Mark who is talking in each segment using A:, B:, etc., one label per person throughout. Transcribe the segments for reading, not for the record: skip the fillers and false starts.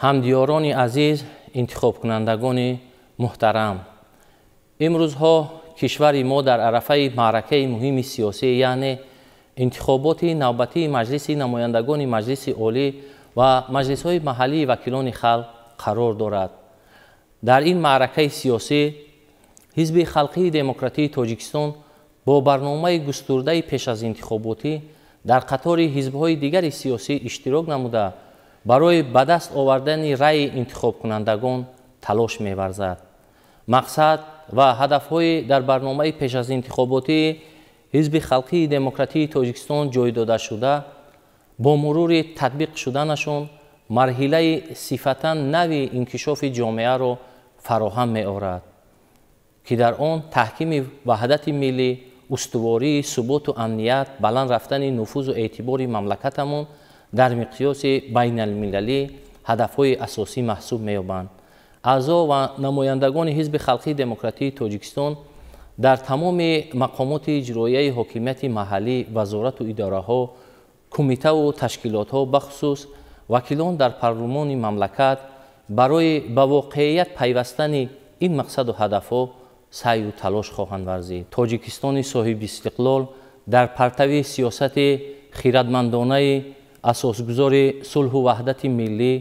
A: Ҳамдиёрони азиз, интихобкунандагони муҳтарам, имрӯзҳо кишвари мо дар арафаи маъракаи муҳими сиёсӣ, яъне интихоботи навбатии Маҷлиси намояндагони Маҷлиси Олӣ ва маҷлисҳои маҳаллии вакилони халқ қарор дорад. Дар ин маъракаи сиёсӣ Ҳизби Халқии Демократии Тоҷикистон бо барномаи густурдаи пеш аз интихоботӣ дар қатори ҳизбҳои дигари сиёсӣ иштирок намуда, барои ба даст овардани раъи интихобкунандагон талош меварзад. Мақсад ва ҳадафҳои дар барномаи пеш аз интихоботии Ҳизби Халқии Демократии Тоҷикистон ҷой додашуда бо мурури татбиқ шуданашон марҳилаи сифатан нави инкишофи ҷомеаро фароҳам меорад, ки дар он таҳкими ваҳдати миллӣ, устувории суботу амният, баланд рафтани нуфузу эътибори мамлакатамон дар миқёси байналмилалӣ ҳадафҳои асосӣ маҳсуб меёбанд. Аъзо ва намояндагони Ҳизби Халқии Демократии Тоҷикистон дар тамоми мақомоти иҷроияи ҳокимияти маҳаллӣ, вазорату идораҳо, кумитаву ташкилотҳо, бахусус вакилон дар парлумони мамлакат барои ба воқеият пайвастани ин мақсаду ҳадафҳо саъю талош хоҳанд варзид. Тоҷикистони соҳибистиқлол дар партави сиёсати хиратмандонаи асосгузори сулҳу ваҳдати миллӣ,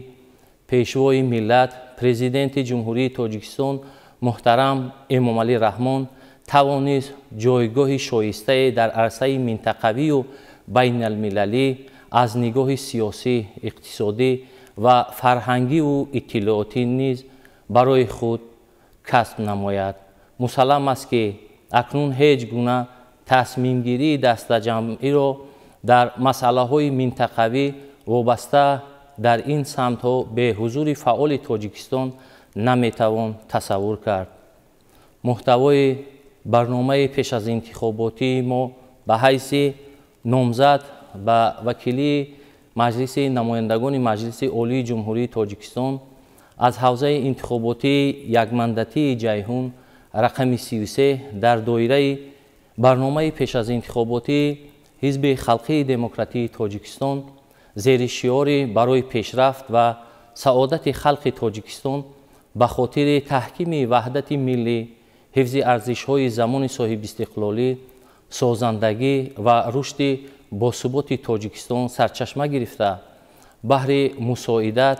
A: пешвои миллат, Президенти Ҷумҳурии Тоҷикистон муҳтарам Эмомалӣ Раҳмон тавонист ҷойгоҳи шоистае дар арсаи минтақавию байналмилалӣ аз нигоҳи сиёсӣ, иқтисодӣ ва фарҳангиву иттилоотӣ низ барои худ касб намояд. Мусаллам аст, ки акнун ҳеҷ гуна тасмимгирии дастаҷамъиро дар масъалаҳои минтақавӣ вобаста дар ин самтҳо бе ҳузури фаъоли Тоҷикистон наметавон тасаввур кард. Муҳтавои барномаи пеш аз интихоботии мо ба ҳайси номзад ба вакилии Маҷлиси намояндагони Маҷлиси Олии Ҷумҳурии Тоҷикистон аз ҳавзаи интихоботии якмандатии Ҷайҳун рақами 33 дар доираи барномаи пеш аз интихоботии Ҳизби Халқии Демократии Тоҷикистон зери шиори барои пешрафт ва саодати халқи Тоҷикистон ба хотири таҳкими ваҳдати миллӣ, ҳифзи арзишҳои замони соҳибистиқлолӣ, созандагӣ ва рушди босуботи Тоҷикистон сарчашма гирифта, баҳри мусоидат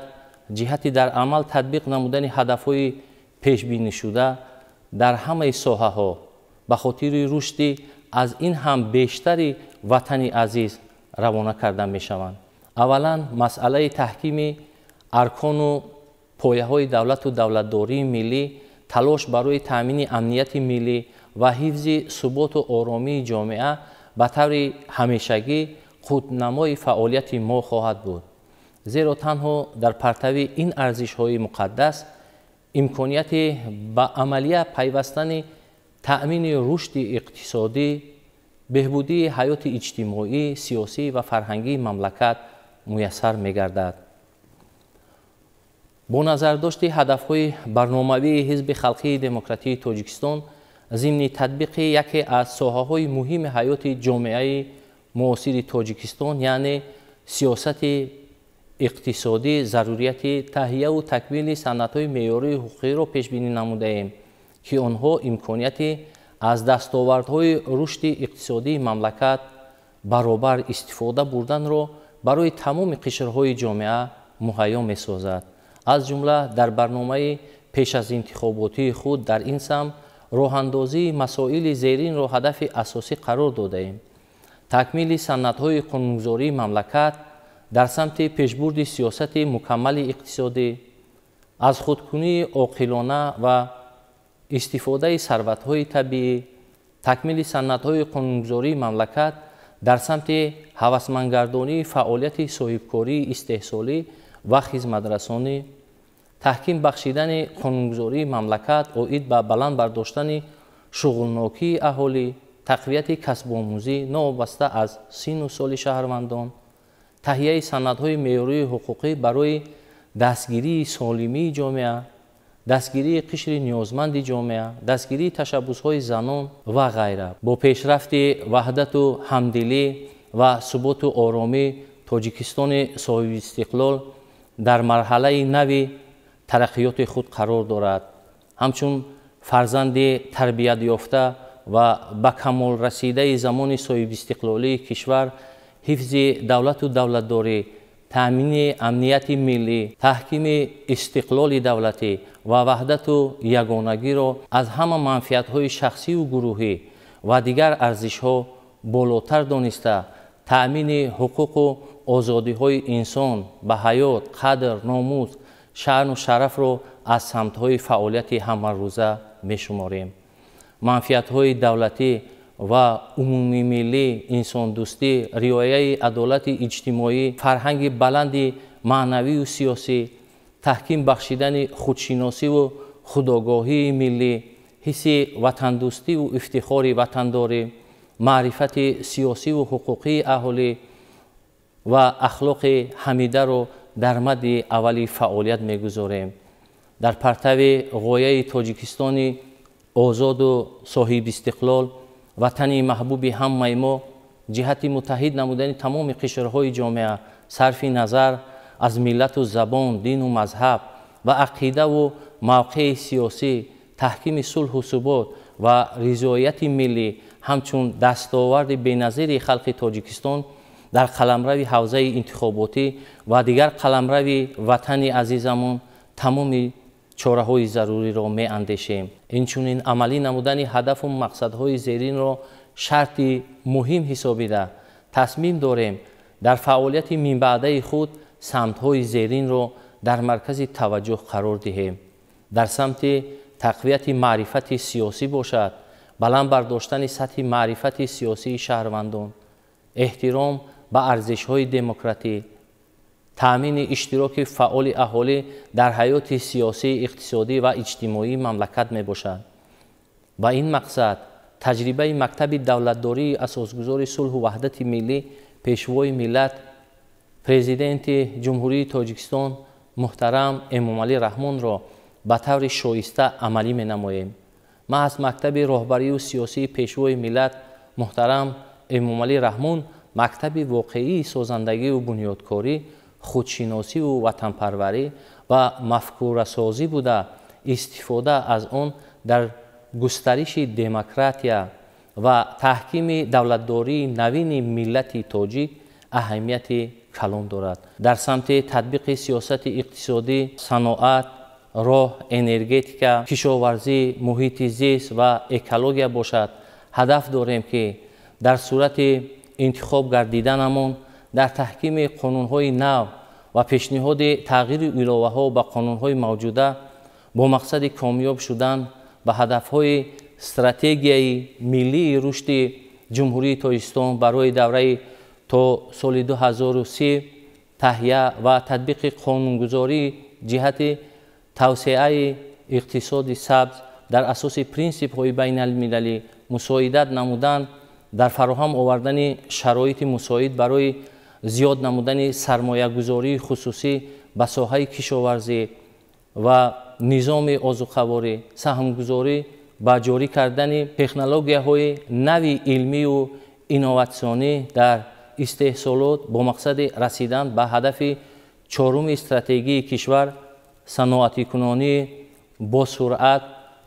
A: ҷиҳати дар амал татбиқ намудани ҳадафҳои пешбинишуда дар ҳамаи соҳаҳо ба хотири рушди аз ин ҳам бештари ватани азиз равона карда мешаванд. Аввалан, масъалаи таҳкими аркону пояҳои давлату давлатдории миллӣ, талош барои таъмини амнияти миллӣ ва ҳифзи суботу оромии ҷомеа ба таври ҳамешагӣ қутбнамои фаъолияти мо хоҳад буд. Зеро танҳо дар партави ин арзишҳои муқаддас имконияти ба амалия пайвастани таъмини рушди иқтисодӣ, беҳбудии ҳаёти иҷтимоӣ, сиёсӣ ва фарҳангии мамлакат муяссар мегардад. Бо назардошти ҳадафҳои барномавии Ҳизби Халқии Демократии Тоҷикистон зимни татбиқи яке аз соҳаҳои муҳими ҳаёти ҷомеаи муосири Тоҷикистон, яъне сиёсати иқтисодӣ, зарурияти таҳияву такмили санадҳои меъёрии ҳуқуқиро пешбинӣ намудаем, ки онҳо имконияти аз дастовардҳои рушди иқтисодии мамлакат баробар истифода бурданро барои тамоми қишрҳои ҷомеа муҳайё месозад. Аз ҷумла дар барномаи пеш аз интихоботии худ дар ин самт роҳандозии масоили зеринро ҳадафи асосӣ қарор додаем. Такмили санадҳои қонунгузории мамлакат дар самти пешбурди сиёсати мукаммали иқтисодӣ, аз худкунии оқилона ва истифодаи сарватҳои табиӣ, такмили санадҳои қонунгузории мамлакат дар самти ҳавасмандгардонии фаъолияти соҳибкории истеҳсолӣ ва хизматрасонӣ, таҳким бахшидани қонунгузории мамлакат оид ба баланд бардоштани шуғлнокии аҳолӣ, тақвияти касбомӯзӣ новобаста аз синну соли шаҳрвандон, таҳияи санадҳои меъёрии ҳуқуқӣ барои дастгирии солимии ҷомеа, дастгирии қишри ниёзманди ҷомеа, дастгирии ташаббусҳои занон ва ғайра. Бо пешрафти ваҳдату ҳамдилӣ ва суботу оромӣ Тоҷикистони соҳибистиқлол дар марҳалаи нави тараққиёти худ қарор дорад. Ҳамчун фарзанди тарбиятёфта ва ба камол расидаи замони соҳибистиқлолии кишвар, ҳифзи давлату давлатдорӣ, таъмини амнияти миллӣ, таҳкими истиқлоли давлатӣ ва ваҳдату ягонагиро аз ҳама манфиатҳои шахсиву гурӯҳӣ ва дигар арзишҳо болотар дониста, таъмини ҳуқуқу озодиҳои инсон ба ҳаёт, қадр, номус, шаъну шарафро аз самтҳои фаъолияти ҳамарӯза мешуморем. Манфиатҳои давлатӣ ва умумимиллӣ, инсондӯстӣ, риояи адолати иҷтимоӣ, фарҳанги баланди маънавию сиёсӣ, таҳким бахшидани худшиносиву худогоҳии миллӣ, ҳисси ватандӯстиву ифтихори ватандорӣ, маърифати сиёсиву ҳуқуқии аҳолӣ ва ахлоқи ҳамидаро дар мадди аввали фаъолият мегузорем. Дар партави ғояи Тоҷикистони озоду соҳибистиқлол, ватани маҳбуби ҳамаи мо, ҷиҳати муттаҳид намудани тамоми қишрҳои ҷомеа сарфи назар аз миллату забон, дину мазҳаб ва ақидаву мавқеи сиёсӣ, таҳкими сулҳу субот ва ризояти миллӣ ҳамчун дастоварди беназири халқи Тоҷикистон дар қаламрави ҳавзаи интихоботӣ ва дигар қаламрави ватани азизамон тамоми чораҳои заруриро меандешем. Инчунин амалӣ намудани ҳадафу мақсадҳои зеринро шарти муҳим ҳисобида, тасмим дорем дар фаъолияти минбаъдаи худ самтҳои зеринро дар маркази таваҷҷӯҳ қарор диҳем. Дар самти тақвияти маърифати сиёсӣ бошад, баланд бардоштани сатҳи маърифати сиёсии шаҳрвандон, эҳтиром ба арзишҳои демократӣ, таъмини иштироки фаъоли аҳолӣ дар ҳаёти сиёсӣ, иқтисодӣ ва иҷтимоии мамлакат мебошад. Ба ин мақсад таҷрибаи мактаби давлатдории асосгузори сулҳу ваҳдати миллӣ, пешвои миллат, президенти Ҷумҳурии Тоҷикистон муҳтарам Эмомалӣ Раҳмонро ба таври шоиста амалӣ менамоем. Маҳз мактаби роҳбарию сиёсии пешвои миллат муҳтарам Эмомалӣ Раҳмон мактаби воқеии созандагию бунёдкорӣ, худшиносиву ватанпарварӣ ва мафкурасозӣ буда, истифода аз он дар густариши демократия ва таҳкими давлатдории навини миллати тоҷик аҳамияти калон дорад. Дар самти татбиқи сиёсати иқтисодӣ, саноат, роҳ, энергетика, кишоварзӣ, муҳити зист ва экология бошад, ҳадаф дорем, ки дар сурати интихоб гардиданамон дар таҳкими қонунҳои нав ва пешниҳоди тағйиру иловаҳо ба қонунҳои мавҷуда бо мақсади комёб шудан ба ҳадафҳои стратегияи миллии рушди Ҷумҳурии Тоҷикистон барои давраи то соли 2030 таҳия ва татбиқи қонунгузории ҷиҳати тавсеаи иқтисоди сабз дар асоси принсипҳои байналмилалӣ мусоидат намудан дар фароҳам овардани шароити мусоид барои зиёд намудани сармоягузории хусусӣ ба соҳаи кишоварзӣ ва низоми озуқаворӣ, саҳмгузорӣ ба ҷорӣ кардани технологияҳои нави илмию инноватсионӣ дар истеҳсолот бо мақсади расидан ба ҳадафи чоруми стратегии кишвар, саноатикунонии босуръат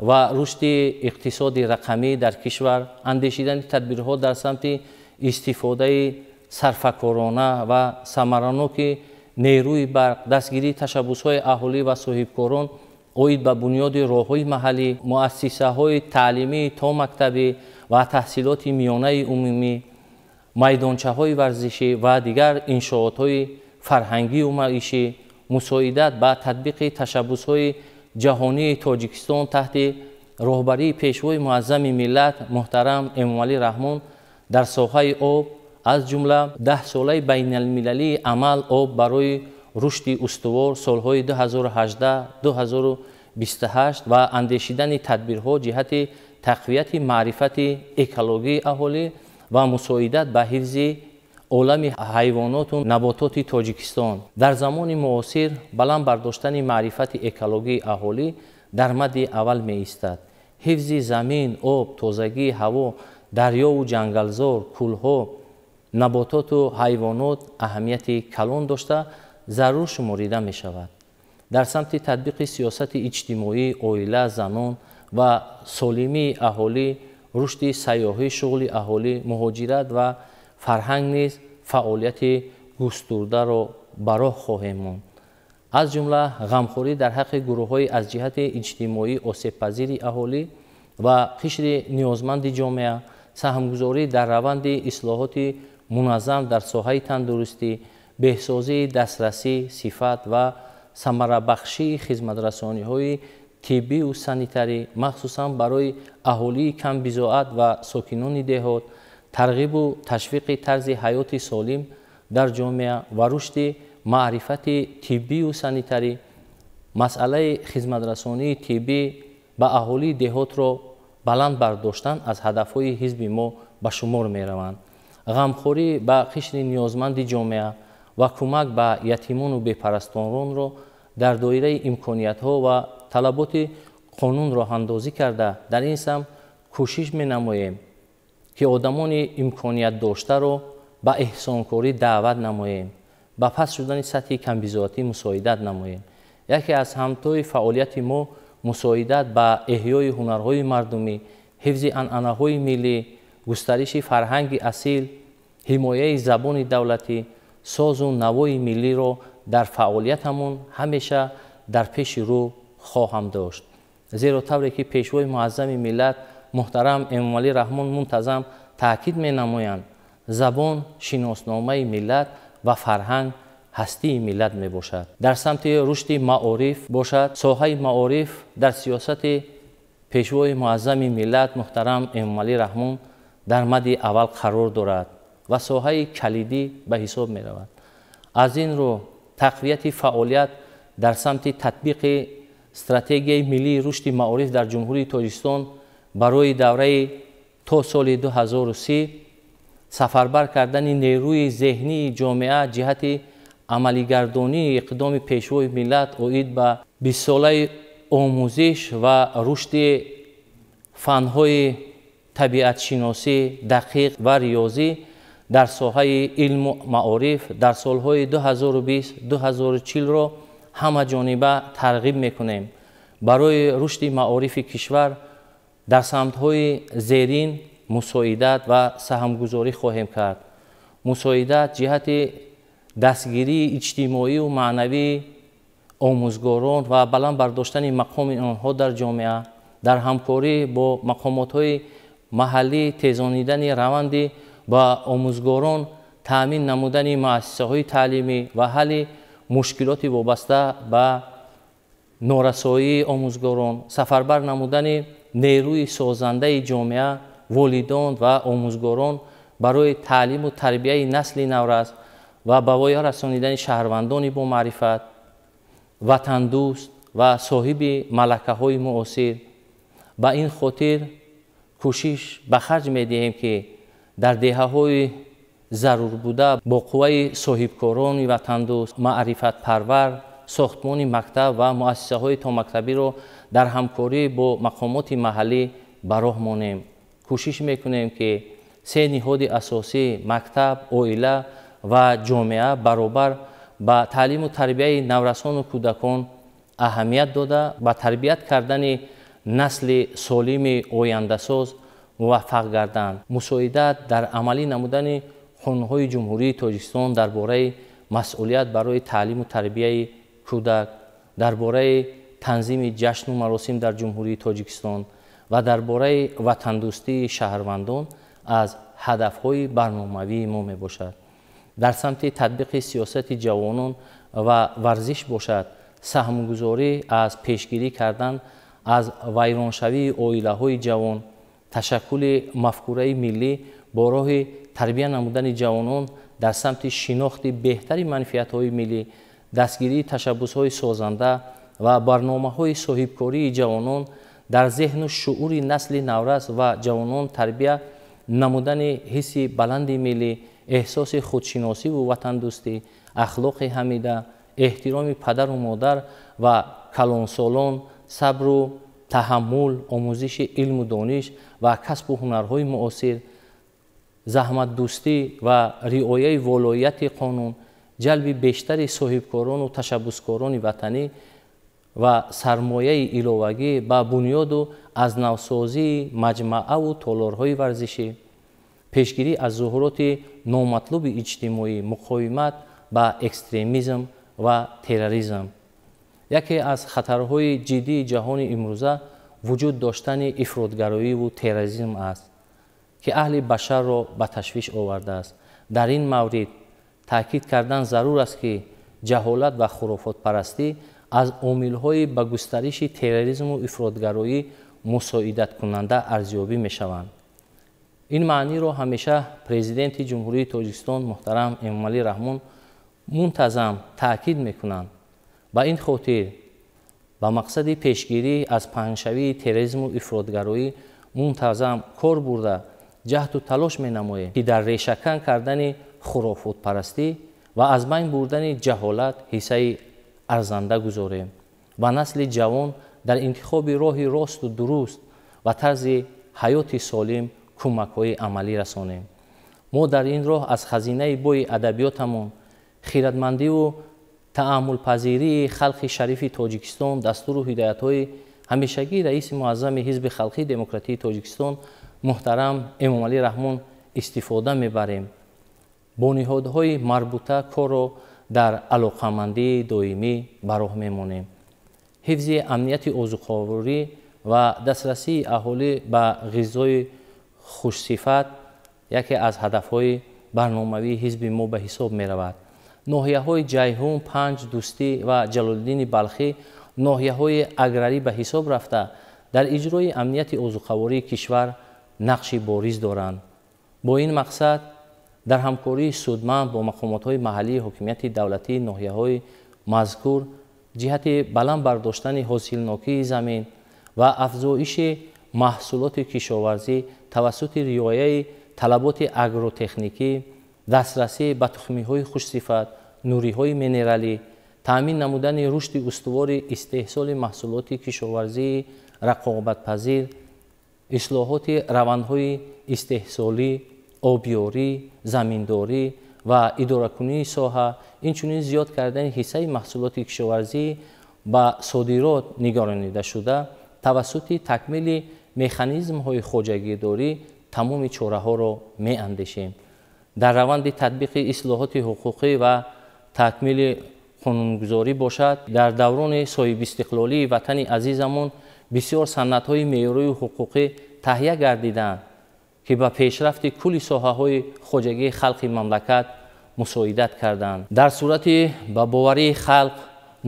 A: ва рушди иқтисоди рақамӣ дар кишвар, андешидани тадбирҳо дар самти истифодаи сарфакорона ва самараноки нерӯи барқ, дастгирии ташаббусҳои аҳолӣ ва соҳибкорон оид ба бунёди роҳҳои маҳаллӣ, муассисаҳои таълимии томактабӣ ва таҳсилоти миёнаи умумӣ, майдончаҳои варзишӣ ва дигар иншоотҳои фарҳангию маишӣ, мусоидат ба татбиқи ташаббусҳои ҷаҳонии Тоҷикистон таҳти роҳбарии пешвои муаззами миллат муҳтарам Эмомалӣ Раҳмон дар соҳаи об, аз ҷумла 10-солаи байналмилалии амал об барои рушди устувор солҳои 2018-2028 ва андешидани тадбирҳо ҷиҳати тақвияти маърифати экологии аҳолӣ ва мусоидат ба ҳифзи олами ҳайвоноту набототи Тоҷикистон. Дар замони муосир баланд бардоштани маърифати экологии аҳолӣ дар мадди аввал меистад. Ҳифзи замин, об, тозагии ҳаво, дарёву ҷангалзор, кӯлҳо, набототу ҳайвонот аҳамияти калон дошта, зарур шуморида мешавад. Дар самти татбиқи сиёсати иҷтимоӣ, оила, занон ва солимии аҳолӣ, рушди сайёҳӣ, шуғли аҳолӣ, муҳоҷират ва фарҳанг низ фаъолияти густурдаро ба роҳ хоҳем монд. Аз ҷумла ғамхорӣ дар ҳаққи гурӯҳҳои аз ҷиҳати иҷтимоӣ осебпазири аҳолӣ ва қишри ниёзманди ҷомеа, саҳмгузорӣ дар раванди ислоҳоти муназзам дар соҳаи тандурустӣ, беҳсозии дастрасӣ, сифат ва самарабахшии хизматрасониҳои тиббию санитарӣ, махсусан барои аҳолии камбизоат ва сокинони деҳот, тарғибу ташвиқи тарзи ҳаёти солим дар ҷомеа ва рушди маърифати тиббию санитарӣ, масъалаи хизматрасонии тиббӣ ба аҳолии деҳотро баланд бардоштан аз ҳадафҳои ҳизби мо ба шумор мераванд. Ғамхорӣ ба қишри ниёзманди ҷомеа ва кӯмак ба ятимону бепарастононро дар доираи имкониятҳо ва талаботи қонун роҳандозӣ карда, дар ин самт кӯшиш менамоем, ки одамони имкониятдоштаро ба эҳсонкорӣ даъват намоем, ба паст шудани сатҳи камбизоатӣ мусоидат намоем. Яке аз самтҳои фаъолияти мо мусоидат ба эҳёи ҳунарҳои мардумӣ, ҳифзи анъанаҳои миллӣ, густариши фарҳанги асил, ҳимояи забони давлатӣ, созу навои миллиро дар фаъолиятамон ҳамеша дар пеши рӯ хоҳам дошт. Зеро тавре ки Пешвои муаззами миллат муҳтарам Эмомалӣ Раҳмон мунтазам таъкид менамоянд, забон шиносномаи миллат ва фарҳанг ҳастии миллат мебошад. Дар самти рушди маориф бошад, соҳаи маориф дар сиёсати Пешвои муаззами миллат муҳтарам Эмомалӣ Раҳмон дар мади аввал қарор дорад ва соҳаи калидӣ ба ҳисоб меравад. Аз ин рӯ тақвияти фаъолият дар самти татбиқи стратегияи миллии рушди маориф дар Ҷумҳурии Тоҷикистон барои давраи то соли 2030, сафарбар кардани нерӯи зеҳнии ҷомеа ҷиҳати амалигардонии иқдоми Пешвои миллат оид ба бистсолаи омӯзиш ва рушди фанҳои табиатшиносӣ, дақиқ ва риёзӣ дар соҳаи илму маориф дар солҳои 2020-2040-ро ҳамаҷониба тарғиб мекунем. Барои рушди маорифи кишвар дар самтҳои зерин мусоидат ва саҳмгузорӣ хоҳем кард. Мусоидат ҷиҳати дастгирии иҷтимоию маънавии омӯзгорон ва баланд бардоштани мақоми онҳо дар ҷомеа, дар ҳамкорӣ бо мақомотҳои маҳаллӣ тезонидани раванди ба омӯзгорон таъмин намудани муассисаҳои таълимӣ ва ҳалли мушкилоти вобаста ба норасоии омӯзгорон, сафарбар намудани нерӯи созандаи ҷомеа, волидон ва омӯзгорон барои таълиму тарбияи насли наврас ва ба воя расонидани шаҳрвандони бомаърифат, ватандӯст ва соҳиби малакаҳои муосир. Ба ин хотир кӯшиш ба харҷ медиҳем, ки дар деҳаҳои зарур буда бо қувваи соҳибкорони ватандӯст, маърифатпарвар сохтмони мактаб ва муассисаҳои томактабиро дар ҳамкорӣ бо мақомоти маҳаллӣ ба роҳ монем. Кӯшиш мекунем, ки се ниҳоди асосӣ мактаб, оила ва ҷомеа баробар ба таълиму тарбияи наврасону кӯдакон аҳамият дода, ба тарбият кардани насли солими ояндасоз муваффақ гарданд. Мусоидат дар амалӣ намудани қонунҳои Ҷумҳурии Тоҷикистон дар бораи масъулият барои таълиму тарбияи кӯдак, дар бораи танзими ҷашну маросим дар Ҷумҳурии Тоҷикистон ва дар бораи ватандӯстии шаҳрвандон аз ҳадафҳои барномавии мо мебошад. Дар самти татбиқи сиёсати ҷавонон ва варзиш бошад, саҳмгузорӣ аз пешгирӣ кардан аз вайроншавии оилаҳои ҷавон, ташаккули мафкураи миллӣ бо роҳи тарбия намудани ҷавонон дар самти шинохти беҳтари манфиатҳои миллӣ, дастгирии ташаббусҳои созанда ва барномаҳои соҳибкории ҷавонон дар зеҳну шуури насли наврас ва ҷавонон тарбия намудани ҳисси баланди миллӣ, эҳсоси худшиносиву ватандӯстӣ, ахлоқи ҳамида, эҳтироми падару модар ва калонсолон, сабру таҳаммул, омӯзиши илму дониш ва касбу ҳунарҳои муосир, заҳматдӯстӣ ва риояи волоияти қонун, ҷалби бештари соҳибкорону ташаббускорони ватанӣ ва сармояи иловагӣ ба бунёду аз навсозии маҷмааву толорҳои варзишӣ, пешгирӣ аз зуҳуроти номатлуби иҷтимоӣ, муқовимат ба экстремизм ва терроризм. Яке аз хатарҳои ҷиддии ҷаҳони имрӯза вуҷуд доштани ифротгароиву терроризм аст, ки аҳли башарро ба ташвиш овардааст. Дар ин маврид таъкид кардан зарур аст, ки ҷаҳолат ва хурофотпарастӣ аз омилҳои ба густариши терроризму ифротгароӣ мусоидаткунанда арзёбӣ мешаванд. Ин маъниро ҳамеша Президенти Ҷумҳурии Тоҷикистон муҳтарам Эмомалӣ Раҳмон мунтазам таъкид мекунанд. Ба ин хотир ба мақсади пешгирӣ аз паҳншавии терроризму ифротгароӣ мунтазам кор бурда, ҷаҳду талош менамоем, ки дар решакан кардани хурофотпарастӣ ва аз байн бурдани ҷаҳолат ҳиссаи арзанда гузорем ва насли ҷавон дар интихоби роҳи росту дуруст ва тарзи ҳаёти солим кӯмакҳои амалӣ расонем. Мо дар ин роҳ аз хазинаи бои адабиётамон, хиратмандиву таъаммулпазирии халқи шарифи Тоҷикистон, дастуру ҳидоятҳои ҳамешагии раиси муаззами Ҳизби Халқии Демократии Тоҷикистон муҳтарам Эмомалӣ Раҳмон истифода мебарем. Бо ниҳодҳои марбута корро дар алоқамандии доимӣ ба роҳ мемонем. Ҳифзи амнияти озуқаворӣ ва дастрасии аҳолӣ ба ғизои хушсифат яке аз ҳадафҳои барномавии ҳизби мо ба ҳисоб меравад. Ноҳияҳои Ҷайҳун, Панҷ, Дӯстӣ ва Ҷалолиддини Балхӣ ноҳияҳои аграрӣ ба ҳисоб рафта, дар иҷрои амнияти озуқавории кишвар нақши бориз доранд. Бо ин мақсад дар ҳамкории судманд бо мақомотҳои маҳаллии ҳокимияти давлатии ноҳияҳои мазкур ҷиҳати баланд бардоштани ҳосилнокии замин ва афзоиши маҳсулоти кишоварзӣ тавассути риояи талаботи агротехникӣ, дастрасӣ ба тухмиҳои хушсифат, нуриҳои минералӣ, таъмин намудани рушди устувори истеҳсоли маҳсулоти кишоварзии рақобатпазир, ислоҳоти равандҳои истеҳсолӣ, обёрӣ, заминдорӣ ва идоракунии соҳа, инчунин зиёд кардани ҳиссаи маҳсулоти кишоварзӣ ба содирот нигаронидашуда тавассути такмили механизмҳои хоҷагидорӣ тамоми чораҳоро меандешем. Дар раванди татбиқи ислоҳоти ҳуқуқӣ ва такмили қонунгузорӣ бошад, дар даврони соҳибистиқлолии ватани азизамон бисёр санадҳои меъёрию ҳуқуқӣ таҳия гардиданд, ки ба пешрафти кулли соҳаҳои хоҷагии халқи мамлакат мусоидат карданд. Дар сурати ба боварии халқ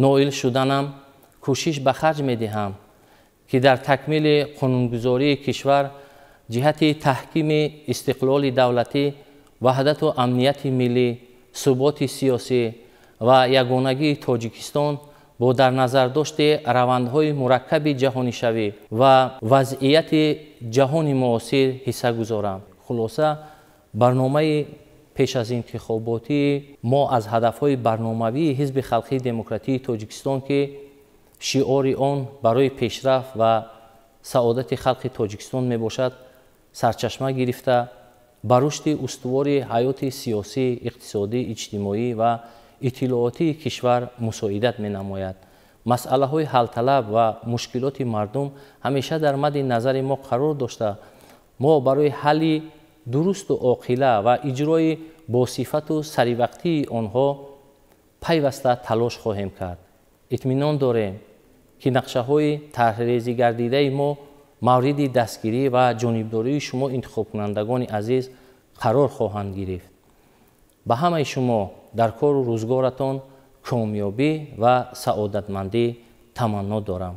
A: ноил шуданам кӯшиш ба харҷ медиҳам, ки дар такмили қонунгузории кишвар ҷиҳати таҳкими истиқлоли давлатӣ, ваҳдату амнияти миллӣ, суботи сиёсӣ ва ягонагии Тоҷикистон бо дар назардошти равандҳои мураккаби ҷаҳонишавӣ ва вазъияти ҷаҳони муосир ҳисса гузорам. Хулоса, барномаи пеш аз интихоботии мо аз ҳадафҳои барномавии Ҳизби Халқии Демократии Тоҷикистон, ки шиори он барои пешрафт ва саодати халқи Тоҷикистон мебошад, сарчашма гирифта ба рушди устувори ҳаёти сиёсӣ, иқтисодӣ, иҷтимоӣ ва иттилоотии кишвар мусоидат менамояд. Масъалаҳои ҳалталаб ва мушкилоти мардум ҳамеша дар мадди назари мо қарор дошта, мо барои ҳалли дурусту оқила ва иҷрои босифату саривақтии онҳо пайваста талош хоҳем кард. Итминон дорем, ки нақшаҳои тарҳрезигардидаи мо мавриди дастгирӣ ва ҷонибдории шумо интихобкунандагони азиз қарор хоҳанд гирифт. Ба ҳамаи шумо дар кору рӯзгоратон комёбӣ ва саодатмандӣ таманно дорам.